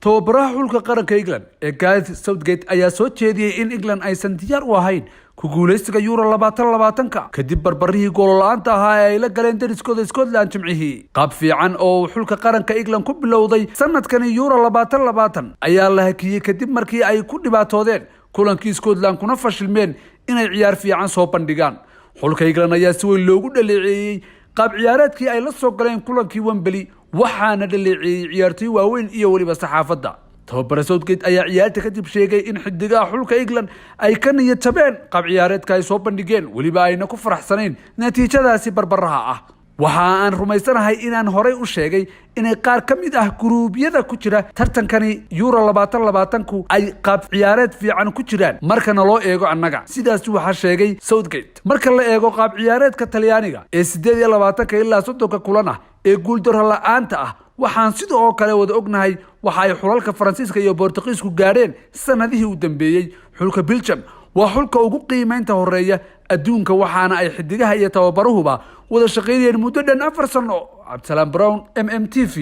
Tababaraha xulka qaranka England ee Gareth Southgate ayaa soo jeediyey in England aysan diyaar u ahayn ku guuleysiga Euro 2020-ka, kadib barbarihii goolo la'aanta ahaa ee ay la galeen dariskooda Scotland Jimcihii. Qaab fiican oo uu xulka qaranka England ku bilowday sanadkani Euro 2020 ayaa la hakiyey, kadib markii ay ku dhibaatoodeen kulankii Scotland, kuna fashilmeen inay ciyaar fiican soo bandhigaan. Xulka England ayaa si weyn loogu dhaleeceeyey qaab ciyaareedkii ay la soo galeen kulankii Wembley, waxaana dhaleeceeyey ciyaartoy waaweyn iyo weliba saxaafadda. Tababare Southgate ayaa ciyaarta kadib sheegay in xidigaha xulka England ay ka niyad jabeen qaab ciyaareedka ay soo bandhigeen, weliba ayna ku faraxsanayn natiijadaasi barbaraha ah. "Waxa aan rumaysanahay inaan horay u sheegay inay qaar ka mid ah guruubyada ku jira tartankani Euro 2020-ku ay qaab ciyaareed fiican ku jiraan markana loo eego annaga," sidaas waxaa sheegay Southgate. Marka la eego qaab ciyaareedka Talyaaniga ee 28-ka ilaa 30-ka kulan ah ee guuldaro la-aanta ah, waxaan sida oo kale wada ognahay waxa ay xulalka Faransiiska iyo Bortugiisku gaadheen sanadihii u dambeeyey. Xulka Belgium waa xulka ugu qiimeynta horeeya adduunka, waxaana ay xidigaha iyo tababaruhuba wada shaqaynayeen muddo dhan 4 sano. Cabdisalaam Brown, MMTV.